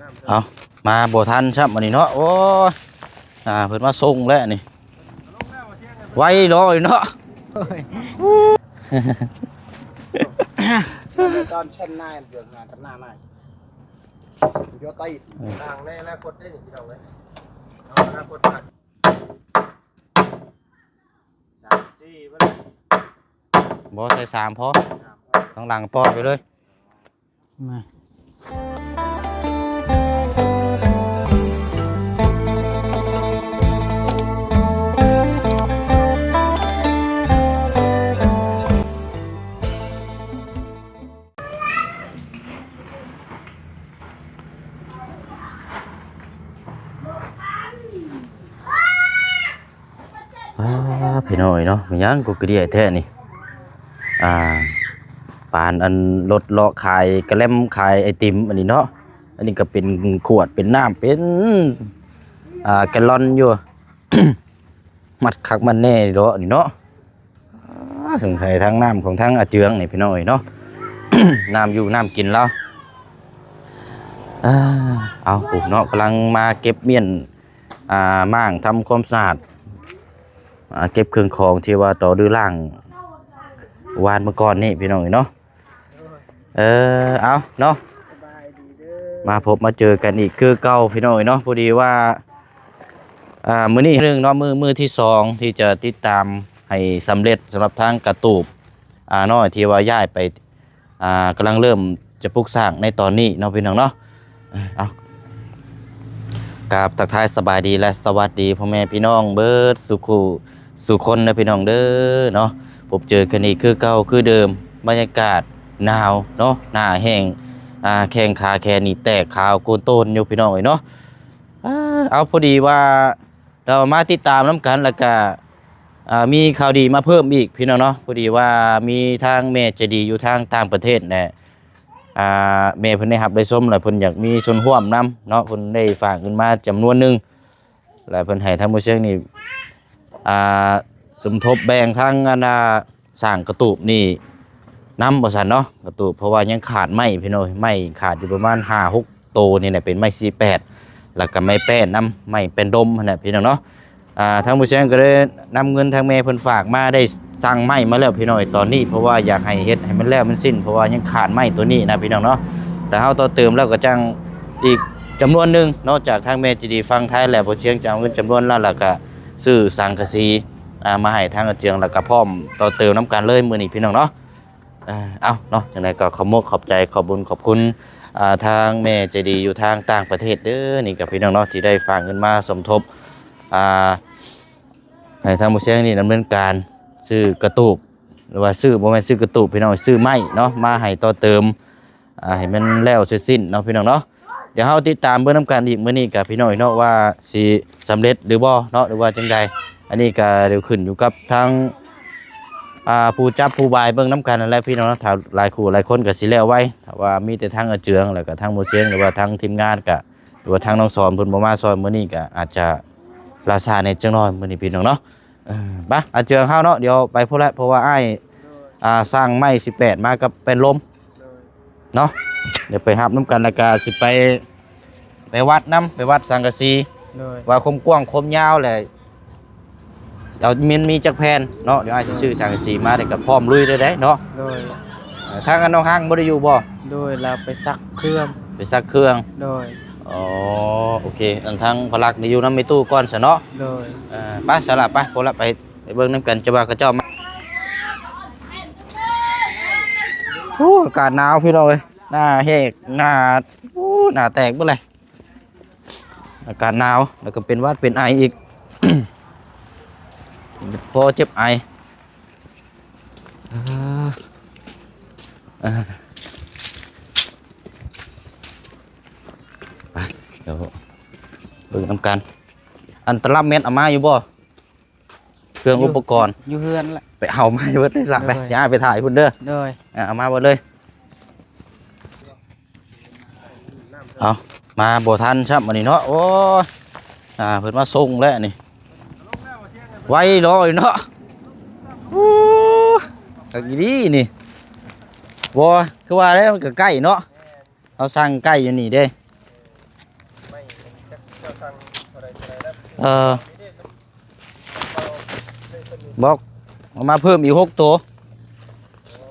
ເອົາ ມາບໍ່ທັນຊ້ຳອັນນີ້ເນາະ. ໂອ້ຍ ອ່າ ເພິ່ນມາສົ່ງແລ້ວນີ້ ໄວລໍຢູ່ເນາະ. ໂອ້ຍ ຕອນເຊັນນາຍເດືອນງານກັບໜ້ານາຍ ຢູ່ໄຕ້ ທາງໃນອະນາຄົດເດ້ນີ້ ພີ່ນ້ອງເອີຍ ເອົາອະນາຄົດ ສາມ ສີ່ ບໍ່ໄດ້ ບໍ່ ໃສ່ສາມພໍ ສາມພໍ ທາງຫຼັງປ່ອຍໄປເລີຍ ມາ. ອ້າ ພີ່ນ້ອງເອີຍເນາະ ແມ່ນຫຍັງກໍກະດຽແທ້ນີ້ ອ່າ ປານອັນລົດເລາະຂາຍກະແລັມ ຂາຍໄອຕິມອັນນີ້ເນາະ. ອັນນີ້ກໍເປັນຂວດ ເປັນນ້ຳ ເປັນ ອ່າ ແກນລອນຢູ່ ມັດຄັກມັດແນ່ເດາະນີ້ເນາະ. ອ່າ ສົງໄສທາງນ້ຳຂອງທາງອາເຈືອງນີ້ ພີ່ນ້ອງເອີຍເນາະ ນ້ຳຢູ່ນ້ຳກິນລາວ. ອ່າ ເອົາ ພຸ້ນເນາະ ກຳລັງມາເກັບມ້ຽນ ອ່າ ມ້າງ ທຳຄວາມສະອາດ ອ່າ ເກັບເຄື່ອງຂອງທີ່ວ່າຕໍ່ດື້ລ້າງວານມື້ກ່ອນນີ້ ພີ່ນ້ອງເອີຍເນາະ. ເອີ ເອົາເນາະ ສະບາຍດີເດີ ມາພົບມາເຈີກັນອີກຄືເກົ່າ ພີ່ນ້ອງເອີຍເນາະ. ພໍດີວ່າ ອ່າ ມື້ນີ້ໜຶ່ງເນາະ ມື້ ມື້ທີສອງທີ່ຈະຕິດຕາມໃຫ້ສຳເລັດ ສຳລັບທາງກະຕູບ ອ່າ ນ້ອຍທີ່ວ່າຍ້າຍໄປ ອ່າ ກຳລັງເລີ່ມຈະປຸກສ້າງໃນຕອນນີ້ເນາະ ພີ່ນ້ອງເນາະ. ເອົາ ກາບທັກທາຍສະບາຍດີ ແລະ ສະຫວັດດີພໍ່ແມ່ພີ່ນ້ອງເບີດສູ່ຄູ່ສູ່ຄົນເດີ ພີ່ນ້ອງເດີເນາະ. ພົບເຈີກັນອີກຄືເກົ່າຄືເດີມ ບັນຍາກາດໜາວເນາະ ໜ້າແຫ້ງ ອ່າ ແຂ້ງຂາແຂນນີ້ແຕກຂາວໂກນໂຕນຢູ່ ພີ່ນ້ອງເອີຍເນາະ. ອ່າ ເອົາ ພໍດີວ່າ ເຮົາມາຕິດຕາມນຳກັນ ແລ້ວກະ ອ່າ ມີຂ່າວດີມາເພີ່ມອີກ ພີ່ນ້ອງເນາະ. ພໍດີວ່າມີທາງແມ່ໃຈດີຢູ່ທາງຕ່າງປະເທດແຫຼະ ອ່າ ແມ່ເພິ່ນໄດ້ຮັບໄດ້ຊົມ ແລ້ວເພິ່ນຢາກມີສ່ວນຮ່ວມນຳເນາະ ເພິ່ນໄດ້ຝາກເງິນມາຈຳນວນໜຶ່ງ ແລ້ວເພິ່ນໃຫ້ທາງໝູ່ຊຽງນີ້ ອ່າ ສົມທົບແບ່ງທາງອັນນ່າ ສ້າງກະຕູບນີ້ນຳວ່າຊັ້ນເນາະ ກະຕູບ ເພາະວ່າຍັງຂາດໄມ້ ພີ່ນ້ອງ ໄມ້ຂາດຢູ່ປະມານຫ້າຫົກໂຕນີ້ແຫຼະ ເປັນໄມ້ສີ່ແປດ ແລ້ວກະໄມ້ແປ້ນນຳ ໄມ້ແປ້ນດົມຫັ້ນແຫຼະ ພີ່ນ້ອງເນາະ. ອ່າ ທາງໝູ່ຊຽງກໍໄດ້ນຳເງິນທາງແມ່ເພິ່ນຝາກມາ ໄດ້ສັ່ງໄມ້ມາແລ້ວ ພີ່ນ້ອງເອີຍ ຕອນນີ້ ເພາະວ່າຢາກໃຫ້ເຮັດໃຫ້ມັນແລ້ວມັນສິ້ນ ເພາະວ່າຍັງຂາດໄມ້ໂຕນີ້ນະ ພີ່ນ້ອງເນາະ. ແລ້ວເຮົາຕໍ່ເຕີມແລ້ວກໍຈັ່ງອີກຈຳນວນໜຶ່ງເນາະ ຈາກທາງແມ່ໃຈດີຝັ່ງໄທ ແລ້ວໝູ່ຊຽງຈະເອົາເງິນຈຳນວນນັ້ນ ແລ້ວກະຊື້ສັງກະສີ ອ່າ ມາໃຫ້ທາງອາເຈືອງ ແລ້ວກໍພ້ອມຕໍ່ເຕີມນຳກັນເລີຍມື້ນີ້ ພີ່ນ້ອງເນາະ. ເອີ ເອົາເນາະ ຈັ່ງໃດກໍຂອບມຸກຂອບໃຈ ຂອບບຸນຂອບຄຸນ ອ່າ ທາງແມ່ໃຈດີຢູ່ທາງຕ່າງປະເທດເດີ ນີ້ກັບພີ່ນ້ອງເນາະ ທີ່ໄດ້ຝາກເງິນມາສົມທົບ ອ່າ ໃຫ້ທາງໝູ່ຊຽງນີ້ດຳເນີນການຊື້ກະຕູບ ຫຼືວ່າຊື້ ບໍ່ແມ່ນຊື້ກະຕູບ ພີ່ນ້ອງ ຊື້ໄມ້ເນາະ ມາໃຫ້ຕໍ່ເຕີມ ອ່າ ໃຫ້ມັນແລ້ວເສັດສິ້ນເນາະ ພີ່ນ້ອງເນາະ. ດຽວເຮົາຕິດຕາມເບິ່ງນຳກັນອີກມື້ນີ້ກັບພີ່ນ້ອງເນາະ ວ່າຊິສຳເລັດຫຼືບໍ່ເນາະ ຫຼືວ່າຈັ່ງໃດ. ອັນນີ້ກໍດຽວຂຶ້ນຢູ່ກັບທາງ ອ່າ ຜູ້ຈັບຜູ້ບາຍເບິ່ງນຳກັນນັ້ນແຫຼະ ພີ່ນ້ອງເນາະ. ຖ້າຫຼາຍຄູ່ຫຼາຍຄົນກໍຊິແລ້ວໄວ ຖ້າວ່າມີແຕ່ທາງອາເຈືອງ ແລ້ວກໍທາງໝູ່ຊຽງ ຫຼືວ່າທາງທີມງານກໍ ຫຼືວ່າທາງນ້ອງສອນເພິ່ນບໍ່ມາຊ່ອຍມື້ນີ້ ກໍອາດຈະລ່າຊ້າແດ່ຈັກໜ້ອຍມື້ນີ້ ພີ່ນ້ອງເນາະ. ເອີ ໄປ ອາເຈືອງເຮົາເນາະ ດຽວໄປພຸ້ນແຫຼະ ເພາະວ່າອ້າຍ ໂດຍ ອ່າ ສ້າງໄມ້ສິບແປດມາກັບແປ້ນລົມ ໂດຍ ເນາະ. ດຽວໄປຮັບນຳກັນ ແລ້ວກະຊິໄປ ໄປວັດນຳ ໄປວັດສັງກະສີ ໂດຍ ວ່າຄວາມກວ້າງຄວາມຍາວແຫຼະ ເອົາ ມັນມີຈັກແຜ່ນເນາະ. ດຽວອ້າຍຊິຊື້ສັງກະສີມາ ແລ້ວກະພ້ອມລຸຍເລີຍເດ້ເນາະ ໂດຍ. ເອີ ທາງອັນນ້ອງຮັງບໍ່ໄດ້ຢູ່ບໍ່? ໂດຍ ລາວໄປຊັກເຄື່ອງ ໄປຊັກເຄື່ອງ ໂດຍ. ອໍ ໂອເຄ ອັນທາງພະລັກນີ້ຢູ່ນຳແມ່ຕູ້ກ່ອນຊະເນາະ ໂດຍ. ເອີ ໄປຊະລະ ໄປ ພຸ້ນລະ ໄປ ໄປເບິ່ງນຳກັນ ຈະວ່າເຂົາເຈົ້າມາ. ໂອ້ ອາກາດໜາວ ພີ່ນ້ອງເອີຍ ໜ້າແຫກ ໜ້າ ໂອ້ ໜ້າແຕກເບິດເລີຍ. ອາກາດໜາວ ແລ້ວກໍເປັນຫວັດເປັນໄອອີກ ພໍເຈັບໄອ. ເອີ ເອີ ໄປ ດຽວເບິ່ງນຳກັນ. ອັນຕະລັບແມັດເອົາມາຢູ່ບໍ່? ເຄື່ອງອຸປະກອນ ຢູ່ເຮືອນລະ ໄປເອົາມາໃຫ້ເບິດເລີຍລະ ໂດຍ ໄປ ຢ່າໄປຖ່າຍພຸ້ນເດີ ໂດຍ. ເອົາມາເບິດເລີຍ. ເອົາ ມາບໍ່ທັນຊ້ຳອັນນີ້ເນາະ. ໂອ້ຍ ອ່າ ເພິ່ນມາສົ່ງແລ້ວນີ້ ໄວລໍຢູ່ເນາະ. ໂອ້ ຄັກອີ່ຫຼີນີ້ ບໍ່ ຄືວ່າແລ້ວ ມັນກໍໃກ້ເນາະ. ເຮົາສັ່ງໄກ່ຢູ່ນີ້ເດ້ ເອີ ບອກເອົາມາເພີ່ມອີກຫົກໂຕ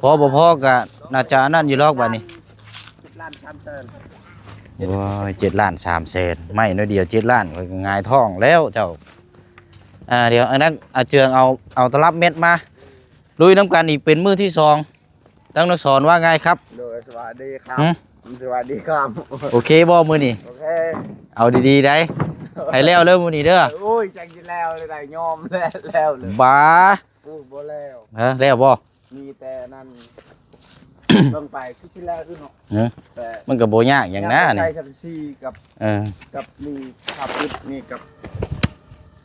ພໍບໍ່ພໍກໍໜ້າຈະອັນນັ້ນຢູ່ດອກບາດນີ້. ເຈັດລ້ານສາມແສນ ໂອ້ຍ ເຈັດລ້ານສາມແສນ ໄມ້ໜ້ອຍດຽວເຈັດລ້ານ ຂ້ອຍກໍຫງາຍທ້ອງແລ້ວເຈົ້າ. ອ່າ ດຽວອັນນັ້ນ ອາເຈືອງເອົາ ເອົາຕະລັບແມັດມາ ລຸຍນຳກັນອີກເປັນມື້ທີສອງ. ທາງນາສອນວ່າໄງຄັບ? ໂດຍ ສະບາຍດີຄັບ. ຫື? ສະບາຍດີຄັບ. ໂອເຄບໍ່ມື້ນີ້? ໂອເຄ. ເອົາດີໆໄດ໋ ໃຫ້ແລ້ວເດີມື້ນີ້ເດີ. ໂອ້ຍ ຈັກຊິແລ້ວແລ້ວໃດ໋ ຍອມແລ້ວແລ້ວເລີຍ. ບາ ໂອ້ ບໍ່ແລ້ວ. ເອີ ແລ້ວບໍ່? ມີແຕ່ນັ້ນ ເບິ່ງໄປຄືຊິແລ້ວຢູ່ເນາະ. ເອີ ແຕ່ມັນກໍບໍ່ຍາກຫຍັງນະນີ້ ໃສ່ສັງກະສີກັບ ເອີ ກັບນີ້ ຜ້າປິດນີ້ກັບ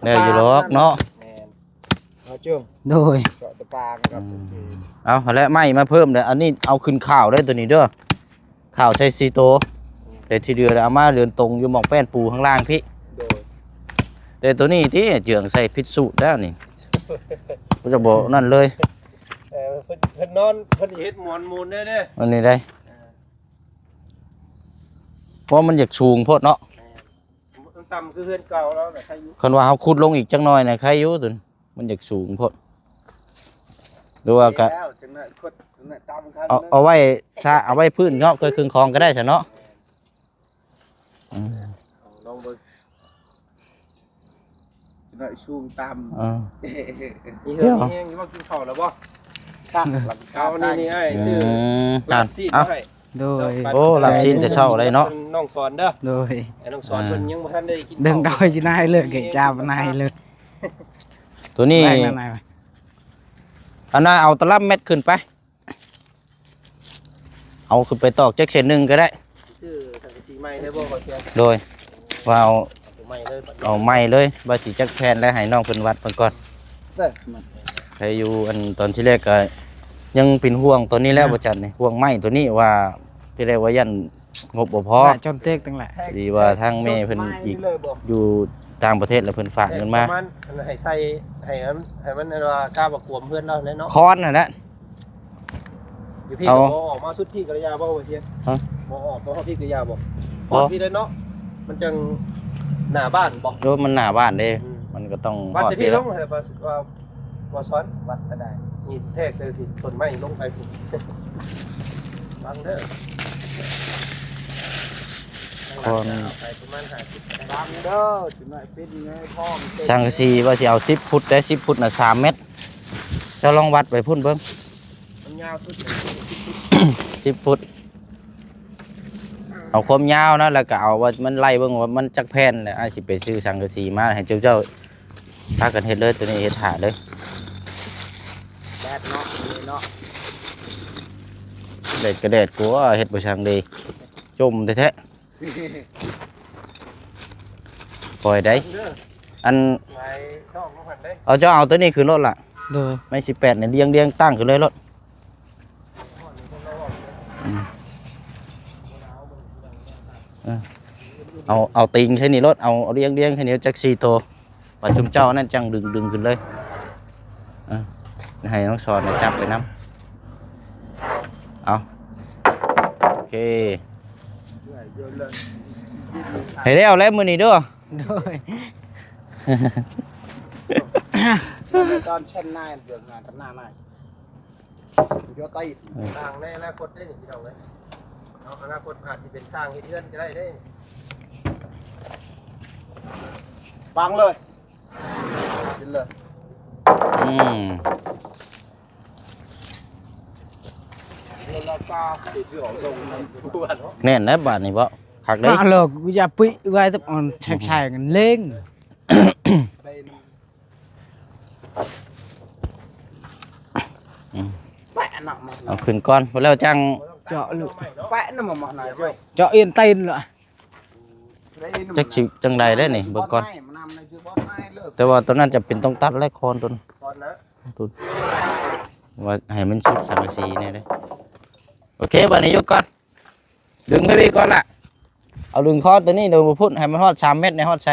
ແລ້ວຢູ່ດອກເນາະ. ແມ່ນ. ເອົາເຈີງ ໂດຍ ເຈາະຕະປາງກັບ ອືມ ໂອເຄ ເອົາຫັ້ນແຫຼະ ໄມ້ມາເພີ່ມເດີ. ອັນນີ້ເອົາຂຶ້ນຂ່າວເດີ ໂຕນີ້ເດີ ຂ່າວໃສ່ສີ່ໂຕ ອືມ ແຕ່ທີ່ເຫຼືອເອົາມາເດີນຕົງຢູ່ໝ່ອງແປ້ນປູຂ້າງລ່າງພີ້. ໂດຍ ແຕ່ໂຕນີ້ຕິເຈືອງໃສ່ຜິດສູດແລ້ວນີ້ ບໍ່ຈະບອກນັ້ນເລີຍ. ເອີ ເພິ່ນ ເພິ່ນນອນ ເພິ່ນເຮັດໝອນມູນເດ້ ເດ້ ອັນນີ້ໄດ໋ ເອີ ເພາະມັນຢາກສູງໂພດເນາະ. ແມ່ນ. ຕ່ຳຄືເຮືອນເກົ່າລາວນະ ໄຄຢູ່. ຄັນວ່າເຮົາຂຸດລົງອີກຈັກໜ້ອຍນະ ໄຄຢູ່ ຕົວນີ້ມັນຢາກສູງໂພດ. ຫຼືວ່າກະ ແລ້ວຈັ່ງນັ້ນ ຂຸດຈັ່ງນັ້ນ ຕ່ຳຄັນ ເອົາ ເອົາໄວ້ຊະ ເອົາໄວ້ພື້ນເນາະ ເຄີຍເຄິ່ງຂອງກໍໄດ້ຊະເນາະ. ແມ່ນ. ອືມ ເອົາລອງເບິ່ງ ຈັກໜ້ອຍສູງຕ່ຳ. ເອີ ມີເຫື່ອມີແຮງຢູ່ບໍ່? ກິນເຂົ້າແລ້ວບໍ່? ຄັບ ເອົານີ້ ນີ້ອ້າຍ ອືມ ຊື້ ລາບຊີ້ນ ເອົາ ມາໃຫ້. ໂດຍ ໂດຍ ໂອ້ ລາບຊີ້ນແຕ່ເຊົ້າໄດ໋ເນາະ ນ້ອງສອນເດີ. ໂດຍ ໄອ້ນ້ອງສອນ ອ່າ ເພິ່ນຍັງບໍ່ທັນໄດ້ກິນ ເບິ່ງເຂົ້າ ເອົາຊິນາຍເລີກ ເອີ ຈາບນາຍເລີກ. ໂຕນີ້ ອັນນັ້ນເອົາຕະລັບແມັດຂຶ້ນໄປ ເອົາຂຶ້ນໄປຕອກຈັກເສັ້ນໜຶ່ງກໍໄດ້. ຊື້ສັງກະສີໃໝ່ໄດ້ບໍ່ ບໍ່ເສຍ? ໂດຍ ວ່າເອົາ ເອົາຕົວໃໝ່ເລີຍ ເອົາໃໝ່ເລີຍ ວ່າຊິຈັກແຜ່ນ ແລ້ວໃຫ້ນ້ອງເພິ່ນວັດເບິ່ງກ່ອນ. ເອີ ໃຜຢູ່ ອັນຕອນທີແລກກໍຍັງເປັນຫ່ວງຕົວນີ້ແຫຼະ ນະ ບໍ່ຈັນນີ້ ຫ່ວງໄມ້ຕົວນີ້ວ່າ ທີແລກວ່າຢ້ານງົບບໍ່ພໍ ຫຼາຍຈອມເຕັກຕັ້ງຫຼາຍ ດີວ່າທາງແມ່ເພິ່ນອີກ ຢູ່ຕ່າງປະເທດ ແລ້ວເພິ່ນຝາກເງິນມາ ປະມານໃຫ້ໃສ່ ໃຫ້ມັນ ໃຫ້ມັນວ່າກາບວ່າກວມເຮືອນລາວແຫຼະເນາະ ຄອນຫັ້ນແຫຼະ. ຢູ່ພີ້ ເອົາ ກໍບໍ່ອອກມາສຸດພີ້ກໍໄດ້ ຢ້ານບໍ່ວ່າຊິ ຮະ ບໍ່ອອກ ບໍ່ຮອດພີ້ກໍຢ້ານບໍ່ ບໍ່ ຮອດພີ້ໄດ້ເນາະ ມັນຈັ່ງໜ້າບ້ານບໍ່? ເອີ ມັນໜ້າບ້ານເດ້ ອືມ ມັນກໍຕ້ອງຮອດພີ້ແຫຼະ ວັດແຕ່ພີ້ລົງ ວ່າ ວ່າສອນ ວັດກໍໄດ້ ນີ້ແທກເລີຍພີ້ ຕົ້ນໄມ້ລົງໄປພີ້ ຟັງເດີ ຄອນ ໄປປະມານຫ້າສິບກໍໄດ້ ຟັງເດີ ຈັກໜ້ອຍປິດເງີຍທ້ອງ ສັງກະສີວ່າຊິເອົາສິບຟຸດໄດ້ ສິບຟຸດນະສາມແມັດ ເຈົ້າລອງວັດໄປພຸ້ນເບິ່ງ ມັນຍາວສຸດເລີຍ ສິບຟຸດ ສິບຟຸດ ເອົາຄວາມຍາວນະ ແລ້ວກໍເອົາວ່າມັນໄລ່ເບິ່ງວ່າມັນຈັກແຜ່ນ ແລ້ວອ້າຍຊິໄປຊື້ສັງກະສີມາໃຫ້ເຈົ້າ ເຈົ້າພາກັນເຮັດເລີຍ ໂຕນີ້ເຮັດຖ້າເລີຍ. ແດດເນາະ ມື້ນີ້ເນາະ ແດດກໍແດດ ກວ່າເຮັດບໍ່ຊ່າງດີ ຈົ່ມແທ້ໆ. ປ່ອຍໄດ໋ ອັນ ເອົາ ເຈົ້າເອົາຕົວນີ້ຂຶ້ນໂລດລະ ໂດຍ ໄມ້ສິບແປດນີ້ ລຽງ ລຽງຕັ້ງຂຶ້ນເລີຍໂລດ ອືມ ເອີ ເອົາ ເອົາຕີງໃສ່ນີ້ໂລດ ເອົາ ເອົາລຽງ ລຽງໃສ່ນີ້ຈັກສີ່ໂຕ. ບັດຊຸມເຈົ້ານັ້ນຈັ່ງດຶງ ດຶງຂຶ້ນເລີຍ ເອີ ໃຫ້ນ້ອງສອນຈັບໄປນຳ ເອົາ ໂອເຄ ໃຫ້ແລ້ວແຫຼະມື້ນີ້ເດີ ໂດຍ ຕອນເຊັ່ນນາຍເດືອນງານກັບໜ້ານາຍ ຢູ່ໃຕ້ ເອີ ສ້າງໃນອະນາຄົດເດ້ນີ້ ພີ່ນ້ອງເອີຍເນາະ ອະນາຄົດອາດຊິເປັນຊ່າງເຮັດເຮືອນກໍໄດ້ເດ້ ຟັງເລີຍ ກິນເລີຍ ອືມ ແໜ້ນແລ້ວບາດນີ້ເບາະ ຄັກເດ້ ມາເລີຍ ກູຢາກປິໄວ້ແຕ່ມັນແຊກໆກັນເລັງ ອືມ ແປະນະ ເອົາຂຶ້ນກ່ອນ ບໍ່ແລ້ວຈັ່ງເຈາະລູກ ແປະນະ ມາ ມາ ເຈາະເອັນຕີນລະ ຈັກຊິຈັ່ງໃດເດ້ນີ້ ເບິ່ງກ່ອນ ແຕ່ວ່າຕອນນັ້ນຈຳເປັນຕ້ອງຕັດແຫຼະ ຄອນຕົນ ຄອນນະ ຕົນ ວ່າໃຫ້ມັນສຸດສັງກະສີແດ່ເດ້ ໂອເຄ ບາດນີ້ຍົກກ່ອນ ດຶງໄວ້ ໄວ້ກ່ອນລະ ເອົາດຶງຄອນຕົວນີ້ ເດີບໍ່ພຸ້ນ ໃຫ້ມັນຮອດສາມແມັດ ໃຫ້ຮອດໃສ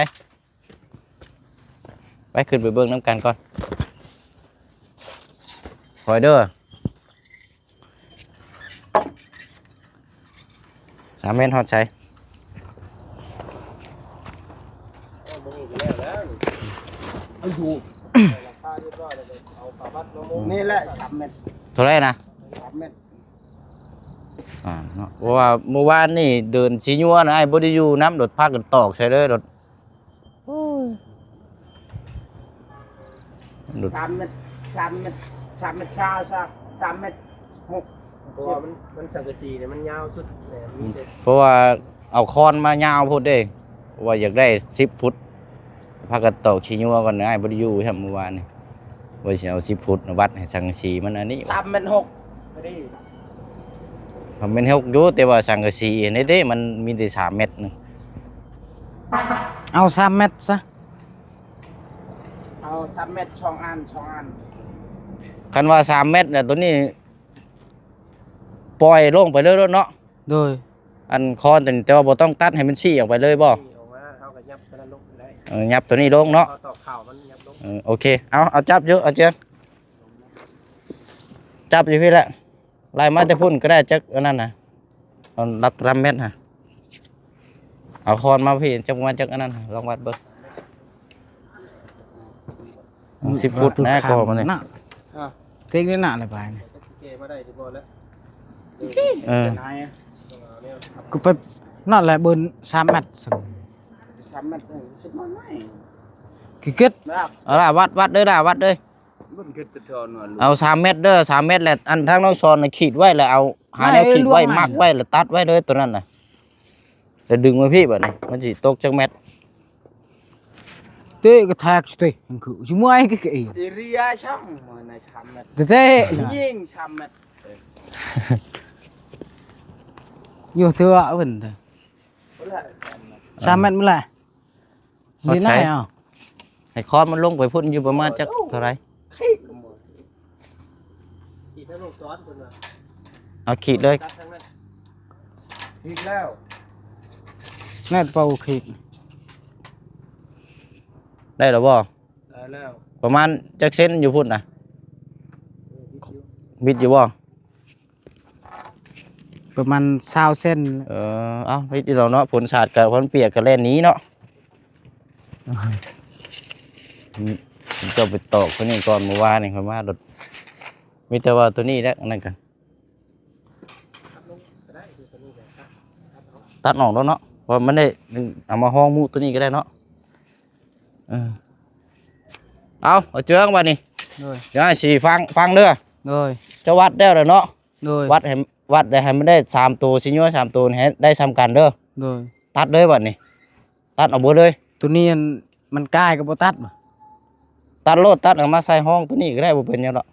ໄປ ຂຶ້ນໄປເບິ່ງນຳກັນກ່ອນ ຄ່ອຍເດີ ສາມແມັດຮອດໃສ? ແລ້ວ ເອົາຢູ່ ຫຼັງຄາຮຽບຮ້ອຍແລ້ວ ກໍເອົາຜ້າມັດມາມຸງ ນີ້ແຫຼະ ສາມແມັດ ເທົ່າໃດນະ? ສາມແມັດ ອ່າ ເນາະ ເພາະວ່າມື້ວານນີ້ເດີນສີຍົວນະ ອ້າຍບໍ່ໄດ້ຢູ່ນຳ ລົດພາກັນຕອກໃສ່ເລີຍ ລົດ ໂອ້ຍ ລົດ ສາມແມັດ ສາມແມັດ ສາມແມັດຊາວ ສາມແມັດຫົກ ເພາະວ່າມັນ ມັນສັງກະສີນີ້ມັນຍາວສຸດແຫຼະ ມີແຕ່ ເພາະວ່າເອົາຄອນມາຍາວໂພດເດ້ ວ່າຢາກໄດ້ສິບຟຸດ ພາກັນຕອກຂີ້ຍົວກ່ອນ ອ້າຍບໍ່ໄດ້ຢູ່ຊ້ຳມື້ວານນີ້ ວ່າຊິເອົາສິບຟຸດນະ ວັດໃຫ້ສັງກະສີມັນອັນນີ້ ສາມແມັດຫົກ ພໍດີ ສາມແມັດຫົກຢູ່ ແຕ່ວ່າສັງກະສີອັນນີ້ເດ້ ມັນມີແຕ່ສາມແມັດໜຶ່ງ ເອົາສາມແມັດຊະ ເອົາສາມແມັດ ສອງອັນ ສອງອັນ ຄັນວ່າສາມແມັດນະ ໂຕນີ້ປ່ອຍລົງໄປເລີຍໂລດເນາະ ໂດຍ ອັນຄອນຕົວນີ້ ແຕ່ວ່າບໍ່ຕ້ອງຕັດໃຫ້ມັນຊີ້ອອກໄປເລີຍບໍ່? ຊີ້ອອກມາ ເຮົາກໍຫຍັບຕົວນັ້ນລົງໄດ້ ເອີ ຫຍັບຕົວນີ້ລົງເນາະ ເຮົາຕອກຂ່າວມັນຫຍັບລົງ ເອີ ໂອເຄ ເອົາ ເອົາຈັບຢູ່ ເອົາເຈີ ຈັບຢູ່ພີ້ແຫຼະ ໄລ່ມາແຕ່ພຸ້ນກໍໄດ້ ຈັກອັນນັ້ນນະ ເອົາຫຼັກຕາມແມັດຫັ້ນ ເອົາຄອນມາພີ້ ຈັກປະມານຈັກອັນນັ້ນ ລອງວັດເບິ່ງ ອືມ ສິບຟຸດນະ ກໍມັນນີ້ ນະ ຮະ ເຕັກນີ້ນະ ລະບາຍນີ້ ເອີ ກໍໄປນັ້ນແຫຼະ ເບິ່ງສາມແມັດ ສາມແມັດ ເອີ ສຸດມາໃໝ່ ຂີ້ເກີດ ເອົາລະ ວັດ ວັດເດີລະ ວັດເດີ ເບິ່ງເກີດແຕ່ທອນວ່າ ເອົາສາມແມັດເດີ ສາມແມັດແຫຼະ ອັນທາງນ້ອງສອນນະ ຂີດໄວ້ລະ ເອົາຫາແນວຂີດໄວ້ ມັກໄວ້ລະ ຕັດໄວ້ເດີ ໂຕນັ້ນນະ ລະດຶງມາພີ້ ບາດນີ້ມັນຊິຕົກຈັກແມັດ ເຕະກະແທກຊິ ຄືຊິເມື່ອຍຄືອີ ເອເລຍຊ່າງມາໃນສາມແມັດ ເຕະ ຍິງສາມແມັດ ຢູ່ເທື່ອເພິ່ນ ສາມແມັດ ສາມແມັດ ມື້ລະ ນີ້ນະ ເອົາ ໃຫ້ຄອນມັນລົງໄປພຸ້ນຢູ່ປະມານຈັກເທົ່າໃດ? ຂີດແລ້ວລູກສອນເພິ່ນວ່າ ເອົາຂີດເລີຍ ຕັດທາງນັ້ນ ຂີດແລ້ວ ແນ່ເປົ່າຂີດ ໄດ້ແລ້ວບໍ່? ໄດ້ແລ້ວ ປະມານຈັກເຊັນຢູ່ພຸ້ນນະ? ເອີ ບິດຢູ່ ບິດຢູ່ບໍ່? ປະມານຊາວເຊັນ ເອີ ເອົ້າ ເຮັດຢູ່ດອກເນາະ ຝົນສາດກະ ຝົນປຽກກະແລ່ນໜີເນາະ ເຈົ້າໄປຕອກໂຕນີ້ກ່ອນ ມື້ວານນີ້ຂ້ອຍມາໂດດ ມີແຕ່ວ່າໂຕນີ້ແຫຼະ ອັນນັ້ນກະ ຕັດອອກໂລດເນາະ ເພາະມັນໄດ້ ເອົາມາຮອງມຸໂຕນີ້ກະໄດ້ເນາະ ເອີ ເອົາ ເອົາເຈີງບາດນີ້ ໂດຍ ດຽວຊິຟັງ ຟັງເດີ ໂດຍ ເຈົ້າວັດແລ້ວເນາະ ໂດຍ ວັດໃຫ້ ວັດໄດ້ໃຫ້ມັນໄດ້ສາມໂຕ ຊິຍົວສາມໂຕໃຫ້ໄດ້ສ່ຳກັນເດີ ໂດຍ ຕັດເລີຍບາດນີ້ ຕັດອອກເບິດເລີຍ ໂຕນີ້ ອັນ ມັນກາຍກໍບໍ່ຕັດ ຕັດໂລດ ຕັດເອົາມາໃສ່ຮອງໂຕນີ້ກໍໄດ້ ບໍ່ເປັນຫຍັງດອກ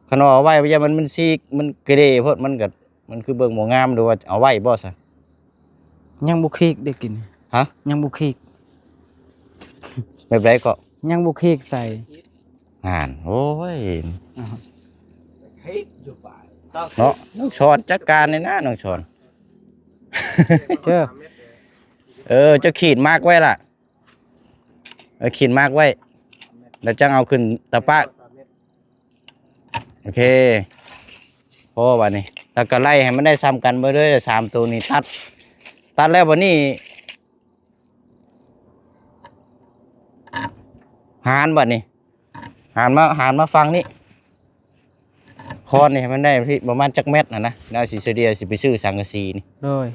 ຄັນວ່າເອົາໄວ້ ຢ້ານມັນ ມັນຊິ ມັນກະເດໂພດ ມັນກໍ ມັນຄືເບິ່ງບໍ່ງາມ ຫຼືວ່າເອົາໄວ້ບໍ່ຊະ? ຍັງບໍ່ຄີກໄດ້ກິນ ຮະ? ຍັງບໍ່ຄີກ ແບບໃດເກາະ? ຍັງບໍ່ຄີກໃສ່ ຫັ້ນ ໂອ້ຍ ເນາະ ນ້ອງສອນ ຈັດການແດ່ນະ ນ້ອງສອນ ເຈົ້າ ເອີ ເຈົ້າຂີດມາກໄວ້ລະ ເອີ ຂີດມາກໄວ້ ແລ້ວຈັ່ງເອົາຂຶ້ນຕາປາກ ໂອເຄ ພໍບາດນີ້ ແລ້ວກໍໄລ່ໃຫ້ມັນໄດ້ສ່ຳກັນເບິດເລີຍ ສາມໂຕນີ້ຕັດ ຕັດແລ້ວບາດນີ້ ຫານບາດນີ້ ຫານມາ ຫານມາຝັ່ງນີ້ ຄອນນີ້ໃຫ້ມັນໄດ້ປະມານຈັກແມັດຫັ້ນນະ ແລ້ວຊິສະເລ່ຍ ຊິໄປຊື້ສັງກະສີນີ້ ໂດຍ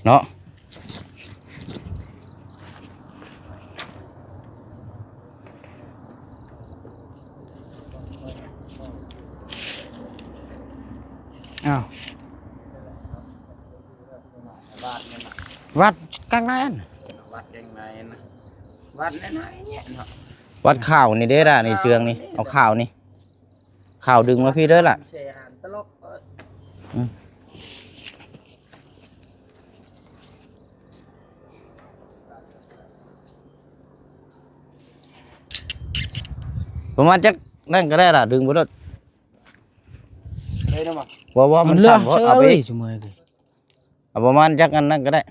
ເນາະ ອ້າວ ວັດກາງໃນຫັ້ນ ວັດກາງໃນຫັ້ນນະ ວັດນ້ອຍໆນີ້ເນາະ ວັດຂ່າວນີ້ເດ້ລະ ນີ້ເຈືອງນີ້ ເອົາຂ່າວນີ້ ຂ່າວດຶງມາພີ້ເດີລະ ອືມ ປະມານຈັກນັ້ນກໍໄດ້ລະ ດຶງໄປໂລດ ໄດ້ນຳ ບໍ່ ບໍ່ ມັນສັ່ນ ເອົາໄປອີກ ເອົາປະມານຈັກອັນນັ້ນກໍໄດ້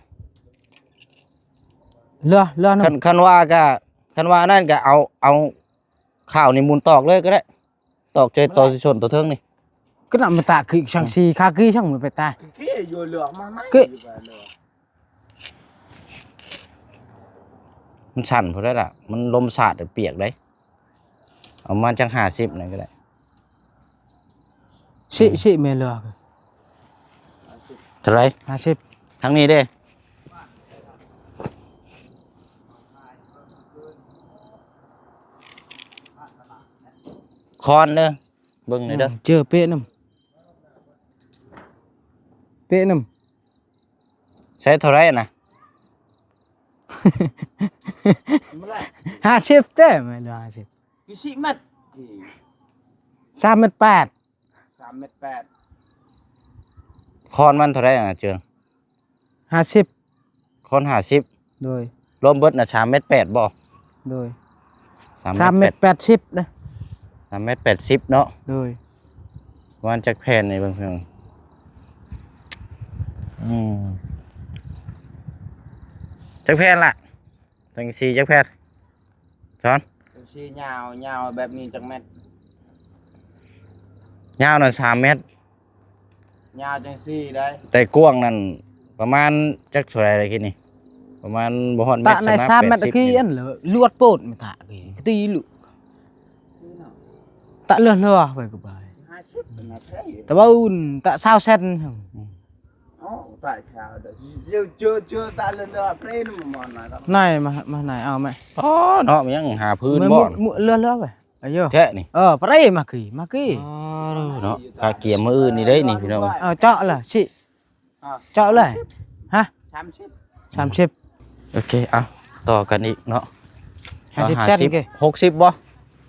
ເຫຼືອ ເຫຼືອ ຄັນ ຄັນວ່າກະ ຄັນວ່າອັນນັ້ນກະເອົາ ເອົາຂ່າວນີ້ໝູນຕອກເລີຍກໍໄດ້ ຕອກໃສ່ຕໍ່ຊິຊົນຕົວເທິງນີ້ ກະນຳມາຕາກຄືອີກ ຊ່າງ ອືມ ສີ່ຄາກີຊ່າງມັນໄປຕາຍ ຄືຢູ່ເຫຼືອມາໃໝ່ ຄື ຢູ່ໄປເລີຍ ເ ມັນສັ່ນພຸ້ນແຫຼະ ມັນລົມສາດປຽກເດ້. ເອົາມາຈັກຫ້າສິບນັ້ນກໍໄດ້. ຊິ ຊິແມ່ນເຫຼືອ ເທົ່າໃດ? ຫ້າສິບ. ທາງນີ້ເດ້? ຄອນເດີ ເບິ່ງໜ່ອຍເດີ. ອືມ ເຈີເປະນຳ ເປະນຳ. ໃຊ້ເທົ່າໃດນະ? ຫ້າສິບເດ້ ແມ່ນຫ້າສິບ. ຢູ່ສີ່ແມັດ ສາມແມັດແປດ. ສາມແມັດແປດ. ຄອນມັນເທົ່າໃດນະເຈີ? ຫ້າສິບ. ຄອນຫ້າສິບ. ໂດຍ. ລວມເບິດນະ ສາມແມັດແປດບໍ່? ໂດຍ. ສາມແມັດແປດສິບເດ້. ສາມແມັດແປດສິບເນາະ. ໂດຍ. ປະມານຈັກແຜ່ນນີ້ເບິ່ງເພິ່ນ. ອືມ ຈັກແຜ່ນລະ? ຈັ່ງຊີ້ຈັກແຜ່ນ? ສອນ ຈັ່ງຊີ້ຍາວ ຍາວແບບນີ້ຈັກແມັດ? ຍາວນະ ສາມແມັດ. ຍາວຈັ່ງຊີ້ໄດ້ ແຕ່ກວ້າງນັ້ນປະມານຈັກເທົ່າໃດລະຄິດນີ້? ປະມານບໍ່ຮອດແມັດ. ຕະໃນສາມແມັດ ຕະກີ້ອັນລວດໂປດ ມາຕະກີ້ ກະຕີລຸ ຕະເຫຼືອໆ ໄປກະບາຍ ຫ້າສິບນະ ແຕ່ວ່າອຸ່ນຕະຊາວເຊັນ. ອືມ. ນາຍມາ ມານາຍເອົາແມະ. ອໍ ເນາະ ມັນຍັງຫາພື້ນບໍ່ ເຫຼືອໆ ໄປ. ອາໂຍ ແທ້ນີ້. ເອີ ປະເດ ມາກີ້ ມາກີ້. ອໍ ເນາະ ກະກຽມມື້ອື່ນນີ້ເດ້ນີ້ພີ່ນ້ອງ. ເອົາເຈາະລະ ຊິ ເຈາະເລີຍ. ຮະ? ສາມສິບ ສາມສິບ. ໂອເຄ ເອົາ ຕໍ່ກັນອີກເນາະ. ຫ້າສິບເຊັນເກ ຫົກສິບບໍ່?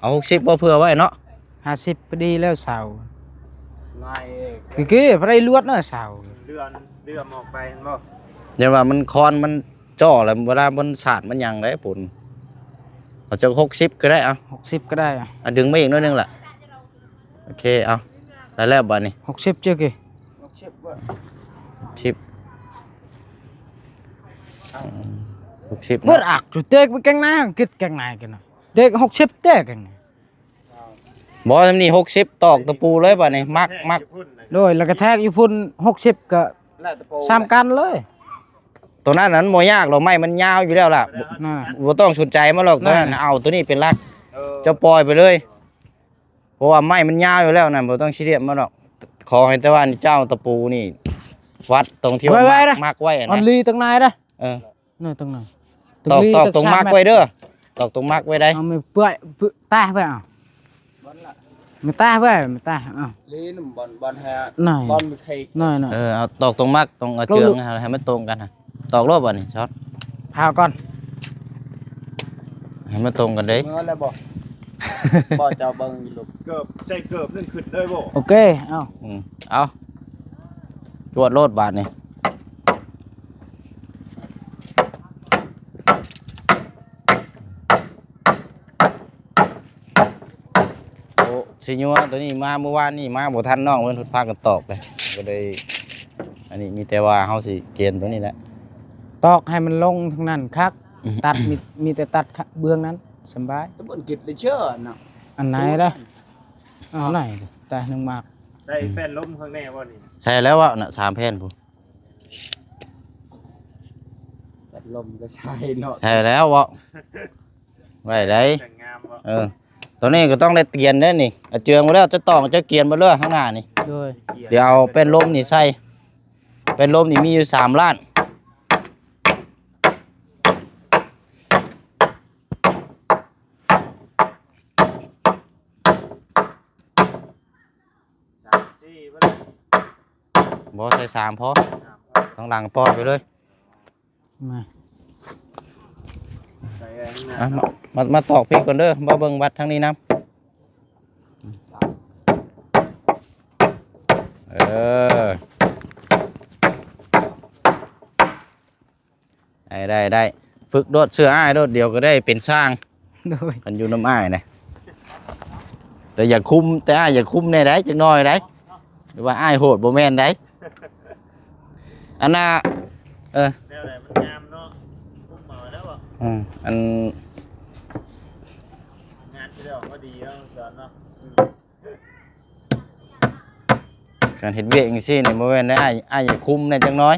ເອົາຫົກສິບບໍ່ ເຜື່ອໄວ້ເນາະ. ຫ້າສິບພໍດີແລ້ວເສົາ ນາຍເອີຍ. ເກ ບໍ່ໄດ້ລວດເນາະເສົາ ເດືອນ ເດືອນອອກໄປແມ່ນບໍ່? ຢ້ານວ່າມັນຄອນມັນຈໍ້ແລ້ວ ເວລາມັນສາດມັນຫຍັງໄດ໋ພຸ້ນ. ເອົາຈັກຫົກສິບກໍໄດ້ ເອົາຫົກສິບກໍໄດ້. ອາ ດຶງມາອີກໜ້ອຍໜຶ່ງລະ. ໂອເຄ ເອົາ ໄດ້ແລ້ວບາດນີ້. ຫົກສິບເຈົ້າເກ ຫົກສິບບໍ່? ສິບ ອືມ ຫົກສິບເນາະ. ເບິດອັກ ເຕັກໄປແກງນາ ຄິດແກງນາກັນນະ ເຕັກຫົກສິບແຕກແກງນາ. ບໍ່ ສ່ຳນີ້ຫົກສິບ ຕອກຕະປູເລີຍບາດນີ້ ມັກ ມັກ. ໂດຍ ແລ້ວກະແທກຢູ່ພຸ້ນ ຫົກສິບ ກະ ແລ້ວຕະປູ ສ່ຳກັນເລີຍ. ໂຕນັ້ນນັ້ນບໍ່ຍາກດອກ ໄມ້ມັນຍາວຢູ່ແລ້ວລະ ນະ ບໍ່ຕ້ອງສົນໃຈມັນດອກ ໂຕນັ້ນ ເອົາໂຕນີ້ເປັນຫຼັກ. ເອີ ເຈົ້າປ່ອຍໄປເລີຍ ເພາະວ່າໄມ້ມັນຍາວຢູ່ແລ້ວນະ ບໍ່ຕ້ອງຊີຣຽສມັນດອກ. ຂໍໃຫ້ແຕ່ວ່າເຈົ້າເອົາຕະປູນີ້ຟັດຕົງທີ່ວ່າມັກໄວ້ນະ ອັນລີຕັງນາຍເດ້. ເອີ ນີ້ຕົງນັ້ນ ຕອກ ຕອກຕົງມັກໄວ້ເດີ ຕອກຕົງມັກໄວ້ໄດ໋. ເອົາມືເປືອຍ ແຕະໄປ ເອົາ ມາແຕະໄວ້ ມາແຕະ ເອົາ ລີນ ບ່ອນ ບ່ອນແຮ ນາຍ ບ່ອນມີໄຂ່ ນາຍ ນາຍ. ເອີ ເອົາຕອກຕົງມັກ ຕົງເອົາເຈືອງໃຫ້ມັນຕົງກັນ ຕອກໂລດບາດນີ້ ຊອດ ພາວກ່ອນ ໃຫ້ມັນຕົງກັນເດ້. ເມື່ອແລ້ວບໍ່? ບໍ່ ເຈົ້າເບິ່ງຢູ່ລູກ ເກີບ ໃສ່ເກີບໜຶ່ງຂຶ້ນເລີຍບໍ່? ໂອເຄ ເອົາ ອືມ ເອົາ ຈວດໂລດບາດນີ້. ໂອ້ ຊິຍົວໂຕນີ້ມາມື້ວານນີ້ ມາບໍ່ທັນນ້ອງເພິ່ນ ເພິ່ນພາກັນຕອກເລີຍ ກໍເລີຍ ອັນນີ້ມີແຕ່ວ່າເຮົາຊິກຽນໂຕນີ້ແຫຼະ ຕອກໃຫ້ມັນລົງທາງນັ້ນຄັກ. ອືມ ຕັດ ມີ ມີແຕ່ຕັດເບື້ອງນັ້ນສະບາຍ. ຕະບົນກິດໄດ້ເຊີນເນາະ ອັນໃນເດ້ ອັນໃນ ແຕ່ໜຶ່ງໝາກ. ໃສ່ແປ້ນລົມຂ້າງໃນບໍ່ນີ້? ໃສ່ແລ້ວເນາະ ສາມແຜ່ນພຸ້ນ. ພັດລົມກໍໃສ່ເນາະ ໃສ່ແລ້ວເນາະ ໄວ້ໄດ໋. ເອີ ໂຕນີ້ກໍຕ້ອງໄດ້ກຽນເດ້ນີ້ ເອົາເຈືອງມາແລ້ວ ຈະຕອກຈະກຽນໝົດເລີຍຂ້າງໜ້ານີ້. ໂດຍ ດຽວເອົາແປ້ນລົມນີ້ໃສ່ ແປ້ນລົມນີ້ມີຢູ່ສາມລ້ານ. ສາມ ສີ່ ບໍ່ ໃສ່ສາມພໍ ສາມພໍ ທາງຫຼັງປ່ອຍໄປເລີຍ. ມາ ໃສ່ອັນນັ້ນ ອ່ະ ມາ ມາ ມາຕອກພີ້ກ່ອນເດີ ມາເບິ່ງວັດທາງນີ້ນຳ. ເອີ ໄດ້ ໄດ້ ໄດ້ ຝຶກໂດດ ເຊື່ອອ້າຍໂດດ ດຽວກໍໄດ້ເປັນຊ່າງ. ໂດຍ ຄັນຢູ່ນຳອ້າຍນະ ແຕ່ຢ່າຄຸມ ແຕ່ອ້າຍຢ່າຄຸມແດ່ໃດ໋ ຈັກໜ້ອຍໃດ໋ ຫຼືວ່າອ້າຍໂຫດ ບໍ່ແມ່ນໃດ໋ ອັນນ່າ. ເອີ ແນວໃດມັນງາມເນາະ ຄຸມເອົາແລ້ວບໍ່? ອືມ ອັນ ງານທີ່ໄດ້ອອກມາດີເນາະ ສອນເນາະ. ການເຮັດວຽກຈັ່ງຊີ້ນີ້ ບໍ່ແມ່ນໄດ້ ອ້າຍ ອ້າຍຢາກຄຸມແດ່ຈັກໜ້ອຍ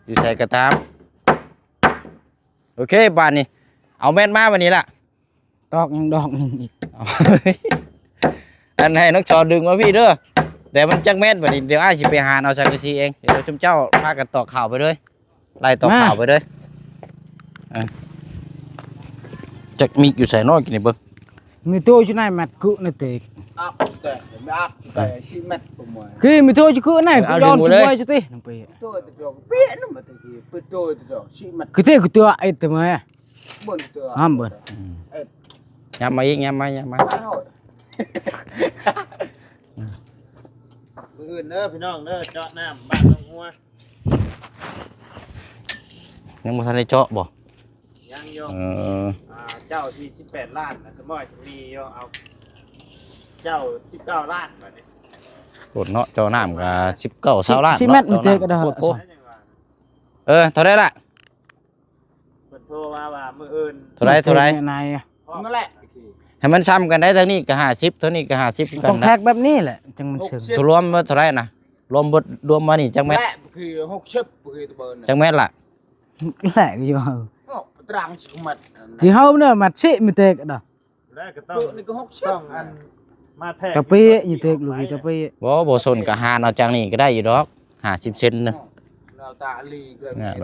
ຢູ່ໃສກໍຕາມ. ໂອເຄ ບາດນີ້ ເອົາແມັດມາບັດນີ້ລະ ຕອກຍັງດອກໜຶ່ງອີກ. ເອົາ ອັນໃຫ້ນ້ອງຊອນດຶງມາພີ້ເດີ ແຕ່ມັນຈັກແມັດບັດນີ້ ດຽວອ້າຍຊິໄປຫາເອົາສັງກະສີເອງ ດຽວຊຸມເຈົ້າພາກັນຕອກຂ່າວໄປເລີຍ ໄລ່ຕອກຂ່າວໄປເລີຍ. ເອີ ຈັກມິກຢູ່ໃສເນາະ ກິນໃຫ້ເບິ່ງ. ມີໂຕຢູ່ໃນມັດກຸນະເຕກ ອັບແຕ່ອັບແຕ່ຊິແມັດປະມວຍ ຄືມີໂຕຢູ່ຄືໃນ ເອີ ເອົາດຶງມາເລີຍ ຢູ່ຕິ ໂຕຕະດອກເປະນຳມາຕະກີ້ ເປີດໂຕຕະດອກຊິແມັດ ຄືເຕກຕົວໄອ້ຕະມາ ເບິ່ງເທື່ອ ຫ້າມເບິ່ງ ອືມ ເອີ ຫຍັບມາອີກ ຫຍັບມາ ຫຍັບມາ ໄປເຮົາ ມື້ອື່ນເດີພີ່ນ້ອງເດີ ເຈາະນ້ຳບ້ານໜອງຫົວ ຍັງບໍ່ທັນໄດ້ເຈາະບໍ່? ຍັງຢູ່ ເອີ ອ່າ ເຈົ້າທີ່ສິບແປດລ້ານນະ ສະມອຍມີຢູ່ ເອົາ ເຈົ້າສິບເກົ້າລ້ານບາດນີ້ ໂພດເນາະ ເຈາະນ້ຳກໍສິບເກົ້າ ສິບ ຊາວລ້ານ ສິບແມັດ ເນາະ ມີເຕກກໍໄດ້ ໂພດ ໂພດ ເອີ ເທົ່າໃດລະ? ເພິ່ນໂທມາວ່າມື້ອື່ນ ເທົ່າໃດ ເທົ່າໃດ? ນັ້ນແຫຼະ ໃຫ້ມັນຊ່ຳກັນໄດ້ ທາງນີ້ກໍຫ້າສິບ ທາງນີ້ກໍຫ້າສິບຄືກັນ ຕ້ອງແທກແບບນີ້ແຫຼະ ຈັ່ງມັນເຊິ່ງ ໂຕລວມເທົ່າໃດນະ? ລວມເບິດ ລວມມານີ້ຈັກແມັດ? ຈັກແມັດລະ? ແຫຼະຢູ່ ຕາຕາງຊິມັດ ຊິເຮົາເນາະ ມັດຊິມີແຕ່ກະດອກ ແລ້ວກໍຕ້ອງ ນີ້ກໍຫົກສິບ ຕ້ອງອັນ ມາແທກ ຕະປີ ຢູ່ເຕກ ລູກຕະປີ ບໍ່ ບໍ່ສົນກະຫານເອົາຈາກນີ້ກໍໄດ້ຢູ່ດອກ ຫ້າສິບເຊັນນະ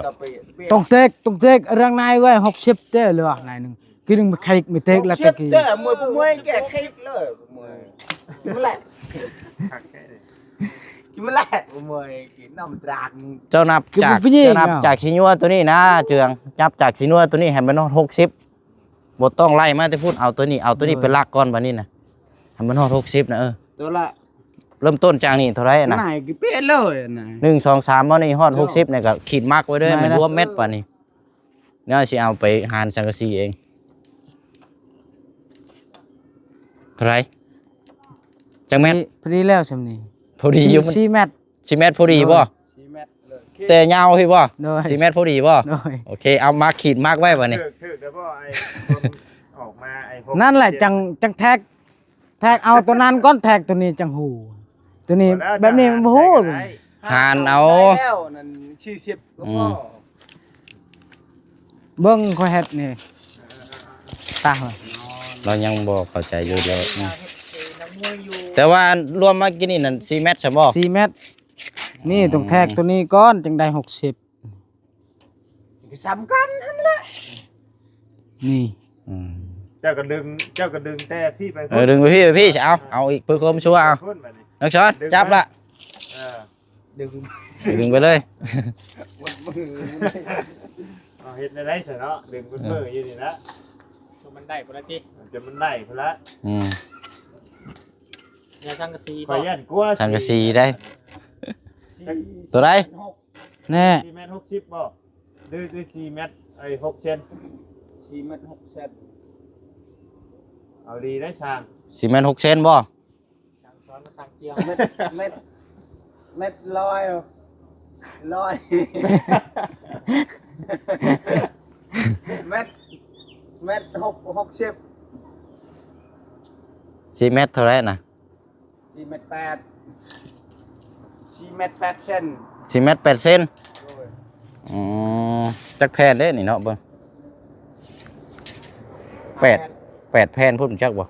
ຕະປີ ຕ້ອງເຕກ ຕ້ອງເຕກ ເລື່ອງນາຍເວີຍ ຫົກສິບເດ້ ເຫຼືອນາຍໜຶ່ງ ກິນໄຂ່ມີເຕກ ແລ້ວຕະກີ້ ເມື່ອຍ ເມື່ອຍ ແກ້ໄຂເລີຍ ເມື່ອຍ ກິນມາແລ້ວ ກິນມາແລ້ວ ເມື່ອຍ ກິນນ້ຳຕາກ ເຈົ້ານັບຈາກ ເຈົ້ານັບຈາກຊິຍົວໂຕນີ້ນະ ເຈື່ອງ ນັບຈາກຊິຍົວໂຕນີ້ໃຫ້ມັນຮອດຫົກສິບ ບໍ່ຕ້ອງໄລ່ມາແຕ່ພຸ້ນ ເອົາໂຕນີ້ ເອົາໂຕນີ້ໄປລັກກ່ອນ ບາດນີ້ນະ ໃຫ້ມັນຮອດຫົກສິບນະ ເອີ ໂຕລະ ເລີ່ມຕົ້ນຈາກນີ້ເທົ່າໃດນະ? ໜ້າຄືເປະເລີຍນະ ໜຶ່ງ ສອງ ສາມ ບໍ່ນີ້ຮອດຫົກສິບນີ້ກໍຂີດມັກໄວ້ເດີ ແມ່ນລວມແມັດປານນີ້ ແນວຊິເອົາໄປຫານສັງກະສີເອງ ເທົ່າໃດ? ຈັກແມັດ? ພໍດີແລ້ວຊ່ຳນີ້ ພໍດີຢູ່ ສີ່ແມັດ ສີ່ແມັດພໍດີບໍ່? ສີ່ແມັດເລີຍ ແຕ່ຍາວພີ້ບໍ່? ໂດຍ ສີ່ແມັດພໍດີບໍ່? ໂດຍ ໂອເຄ ເອົາມາຂີດມັກໄວ້ບາດນີ້ ຖືກ ຖືກແລ້ວບໍ່? ໄອ້ ອອກມາໄອ້ ນັ້ນແຫຼະ ຈັງ ຈັງແທກ ແທກເອົາໂຕນັ້ນກ່ອນ ແທກໂຕນີ້ຈັ່ງຮູ້ ໂຕນີ້ແບບນີ້ມັນບໍ່ຮູ້ ຫານເອົາ ໄດ້ແລ້ວນັ້ນ ສີ່ສິບກໍພໍ ອືມ ເບິ່ງຂ້ອຍເຮັດນີ້ ຕາ ລາວຍັງບໍ່ເຂົ້າໃຈຢູ່ ແຕ່ວ່າລວມມາກີ້ນີ້ນັ້ນ ສີ່ແມັດຊະບໍ່? ສີ່ແມັດ ນີ້ຕ້ອງແທກໂຕນີ້ກ່ອນ ຈັ່ງໄດ້ຫົກສິບ ກໍສ່ຳກັນຫັ້ນແຫຼະ ນີ້ ອືມ ເຈົ້າກໍດຶງ ເຈົ້າກໍດຶງແຕ່ພີ້ໄປ ເອີ ດຶງໄປພີ້ ໄປພີ້ ເອົາ ເອົາອີກ ເພື່ອຄວາມຊົວ ເອົາ ນັກສອນ ຈັບລະ ເອີ ດຶງ ດຶງໄປເລີຍ ເອົາ ເຮັດແນວໃດຊະເນາະ ດຶງເພິ່ນເມີຢູ່ນີ້ລະ ຈົນມັນໄດ້ພຸ້ນລະຕິ ຈົນມັນໄດ້ພຸ້ນລະ ອືມ ຢ່າສັງກະສີ ຂ້ອຍຢ້ານກົວ ສັງກະສີໄດ໋ ໂຕໃດ? ແນ່ ສີ່ແມັດຫົກສິບບໍ່? ຫຼື ຫຼື ສີ່ແມັດ ເອີຍ ຫົກເຊັນ ສີ່ແມັດຫົກເຊັນ ເອົາດີໄດ໋ຊ່າງ ສີ່ແມັດຫົກເຊັນບໍ່? ຊ່າງສອນມາຊ່າງກ່ຽວ ແມັດ ແມັດ ແມັດຮ້ອຍ ຮ້ອຍ ແມັດ ແມັດຫົກ ຫົກສິບ ສີ່ແມັດເທົ່າໃດນະ? ສີ່ແມັດແປດ ສີ່ແມັດແປດເຊັນ ສີ່ແມັດແປດເຊັນ ໂດຍ ອືມ ຈັກແຜ່ນເດ້ນີ້ເນາະ ເບິ່ງ ແປດ ແປດແຜ່ນພຸ້ນ ຈັກບໍ່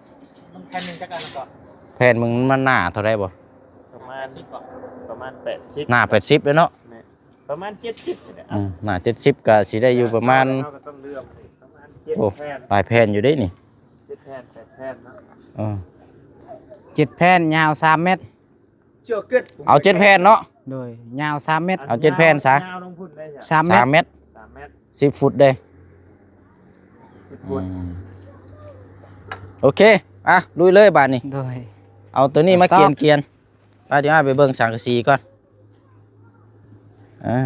ມັນແຜ່ນໜຶ່ງຈັກອັນກໍ ແຜ່ນໜຶ່ງມັນໜາເທົ່າໃດບໍ່ ປະມານ ປະມານແປດສິບ ໜາແປດສິບເດ້ເນາະ ແມ່ນ ປະມານເຈັດສິບນີ້ແຫຼະ ອືມ ໜາເຈັດສິບກໍຊິໄດ້ຢູ່ປະມານ ເຮົາກໍຕ້ອງເລື່ອມນີ້ ປະມານເຈັດ ໂອ້ ແຜ່ນ ຫຼາຍແຜ່ນຢູ່ເດ້ນີ້ ເຈັດແຜ່ນ ແປດແຜ່ນເນາະ ເອີ ເຈັດແຜ່ນ ຍາວສາມແມັດ ເອົາເຈັດແຜ່ນເນາະ ໂດຍ ຍາວສາມແມັດ ເອົາເຈັດແຜ່ນຊະ ຍາວລົງພຸ້ນໄດ້ຊະ ສາມແມັດ ສາມແມັດ ສາມແມັດ ສິບຟຸດເດ້ ສິບຟຸດ ອືມ ໂອເຄ ອ່ະ ລຸຍເລີຍບາດນີ້ ໂດຍ ເອົາໂຕນີ້ມາກຽນໆ ໄປ ດຽວອ້າຍໄປເບິ່ງສັງກະສີກ່ອນ ອ່າ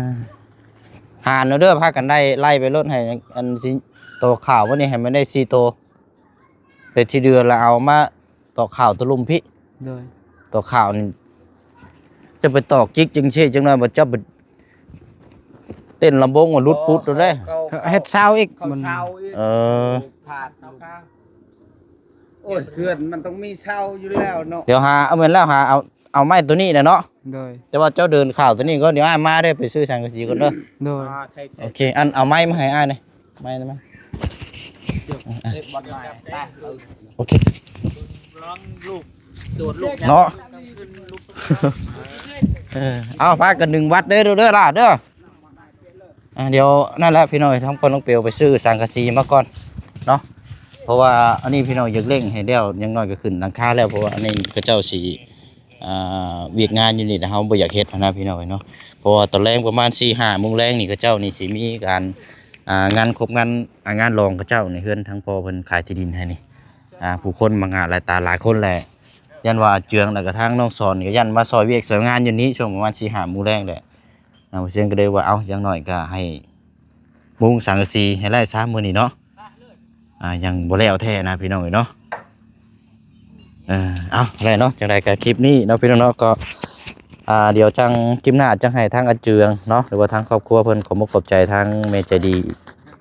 ຫານເອົາເດີ ພາກັນໄດ້ໄລ່ໄປໂລດ ໃຫ້ອັນຊິ ໂຕຂາວມື້ນີ້ໃຫ້ມັນໄດ້ສີ່ໂຕ ແຕ່ທີ່ເດືອລະເອົາມາຕອກຂ່າວຕະລຸມພີ້ ໂດຍ ຕອກຂ່າວນີ້ ຈະໄປຕອກຈິກຈັ່ງຊີ້ ຈັກໜ້ອຍບໍ່ ເຈົ້າໄປເຕັ້ນລຳວົງວ່າຫຼຸດປຸດໂລດເດ້ ເຂົາ ເຂົາເຮັດເສົາອີກ ເຂົາເສົາອີກ ເອີ ພາດ ໂອ້ຍ ເຮືອນມັນຕ້ອງມີເສົາຢູ່ແລ້ວເນາະ ດຽວຫາ ເອົາແມ່ນແລ້ວ ຫາເອົາ ເອົາໄມ້ໂຕນີ້ແຫຼະເນາະ ໂດຍ ແຕ່ວ່າເຈົ້າເດີນຂ່າວໂຕນີ້ກ່ອນ ດຽວອ້າຍມາເດ້ ໄປຊື້ສັງກະສີກ່ອນເດີ ໂດຍ ໂອເຄ ອັນ ເອົາໄມ້ມາໃຫ້ອ້າຍແດ່ ໄມ້ນະ ໄມ້ ເອີຍ ບ່ອນນາຍ ຕາ ໂອເຄ ລອງລູກ ໂດດລູກ ເນາະ ເອີ ເອົາ ພາກັນໜຶ່ງວັດເດີ ເດີ ເດີຫຼ້າເດີ. ອ່າ ດຽວນັ້ນແຫຼະພີ່ນ້ອງ ທາງພໍ່ນ້ອງເປວໄປຊື້ສັງກະສີມາກ່ອນເນາະ ເພາະວ່າອັນນີ້ພີ່ນ້ອງຢາກເລັ່ງໃຫ້ແລ້ວ ຢ່າງໜ້ອຍກໍຂຶ້ນຫຼັງຄາແລ້ວ ເພາະວ່າອັນນີ້ເຂົາເຈົ້າຊິ ອ່າ ວຽກງານຢູ່ນີ້ ແຕ່ເຮົາບໍ່ຢາກເຮັດຫັ້ນນະພີ່ນ້ອງເອີຍເນາະ ເພາະວ່າຕອນແລງປະມານສີ່ຫ້າໂມງແລງນີ້ ເຂົາເຈົ້ານີ້ຊິມີການ ອ່າ ງານຄົບງານ ອ່າ ງານລອງເຂົາເຈົ້າໃນເຮືອນທາງພໍ່ເພິ່ນຂາຍທີ່ດິນໃຫ້ນີ້ ອ່າ ຜູ້ຄົນມາງານຫຼາຍຕາຫຼາຍຄົນແຫຼະ ຢ້ານວ່າອາເຈືອງ ແລ້ວກໍທາງນ້ອງສອນກໍຢ້ານມາຊ່ອຍວຽກຊ່ອຍງານຢູ່ນີ້ ຊ່ວງປະມານສີ່ຫ້າໂມງແລງແຫຼະ. ອ່າ ບ່າວຊຽງກໍເລີຍວ່າ ເອົາ ຢ່າງໜ້ອຍກໍໃຫ້ມຸງສັງກະສີໃຫ້ໄດ້ຊະມື້ນີ້ເນາະ ອ່າ ຍັງບໍ່ແລ້ວແທ້ນະພີ່ນ້ອງເອີຍເນາະ. ເອີ ເອົາ ແລ້ວເນາະ ຈັ່ງໃດກໍຄລິບນີ້ເນາະພີ່ນ້ອງເນາະ ກໍ ອ່າ ດຽວຈັ່ງຄລິບໜ້າຈັ່ງໃຫ້ທາງອາເຈືອງເນາະ ຫຼືວ່າທາງຄອບຄົວເພິ່ນ ຂອບອົກຂອບໃຈທາງແມ່ໃຈດີ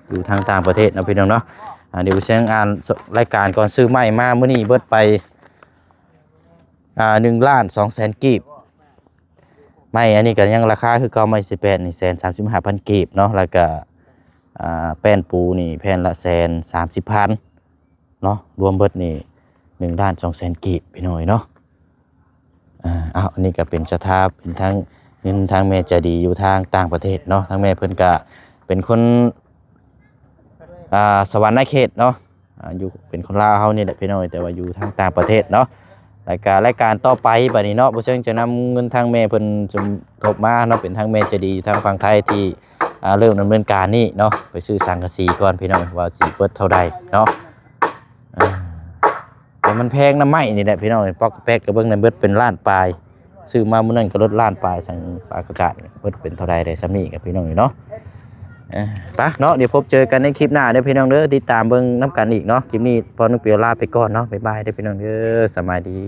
ຢູ່ທາງຕ່າງປະເທດເນາະພີ່ນ້ອງເນາະ. ອ່າ ດຽວບ່າວຊຽງອ່ານລາຍການກ່ອນ ຊື້ໄມ້ມາມື້ນີ້ເບິດໄປ ອ່າ ໜຶ່ງລ້ານສອງແສນກີບ ໄມ້ອັນນີ້ກໍຍັງລາຄາຄືເກົ່າ ໄມ້ສິບແປດນີ້ແສນສາມສິບຫ້າພັນກີບເນາະ ແລ້ວກໍ ອ່າ ແປ້ນປູນີ້ແຜ່ນລະແສນສາມສິບພັນເນາະ ລວມເບິດນີ້ໜຶ່ງລ້ານສອງແສນກີບ ພີ່ນ້ອງເອີຍເນາະ. ອ່າ ເອົາ ອັນນີ້ກໍເປັນສະຖາ ເປັນທາງເງິນທາງແມ່ໃຈດີຢູ່ທາງຕ່າງປະເທດເນາະ ທາງແມ່ເພິ່ນກໍເປັນຄົນ ອ່າ ສະຫວັນນະເຂດເນາະ ອ່າ ຢູ່ ເປັນຄົນລາວເຮົານີ້ແຫຼະພີ່ນ້ອງເອີຍ ແຕ່ວ່າຢູ່ທາງຕ່າງປະເທດເນາະ. ແລ້ວກະລາຍການຕໍ່ໄປບາດນີ້ເນາະ ບ່າວຊຽງຈະນຳເງິນທາງແມ່ເພິ່ນສົມທົບມາເນາະ ເປັນທາງແມ່ໃຈດີຢູ່ທາງຝັ່ງໄທທີ່ ອ່າ ເລີ່ມດຳເນີນການນີ້ເນາະ ໄປຊື້ສັງກະສີກ່ອນພີ່ນ້ອງ ວ່າຊິເບິດເທົ່າໃດເນາະ. ອ່າ ແຕ່ມັນແພງນຳໄມ້ນີ້ແຫຼະພີ່ນ້ອງ ປອກກະແປກກະເບິ່ງນັ້ນເບິດເປັນລ້ານປາຍ ຊື້ມາມື້ນັ້ນກໍລົດລ້ານປາຍ ສັງປາກະກາດເບິດເປັນເທົ່າໃດໄດ້ສ່ຳນີ້ກັບພີ່ນ້ອງຢູ່ເນາະ. ເອີ ໄປເນາະ ດຽວພົບເຈີກັນໃນຄລິບໜ້າເດີພີ່ນ້ອງເດີ ຕິດຕາມເບິ່ງນຳກັນອີກເນາະ. ຄລິບນີ້ພໍ່ນ້ອງເປວລາໄປກ່ອນເນາະ ບາຍບາຍເດີພີ່ນ້ອງເດີ ສະບາຍດີ.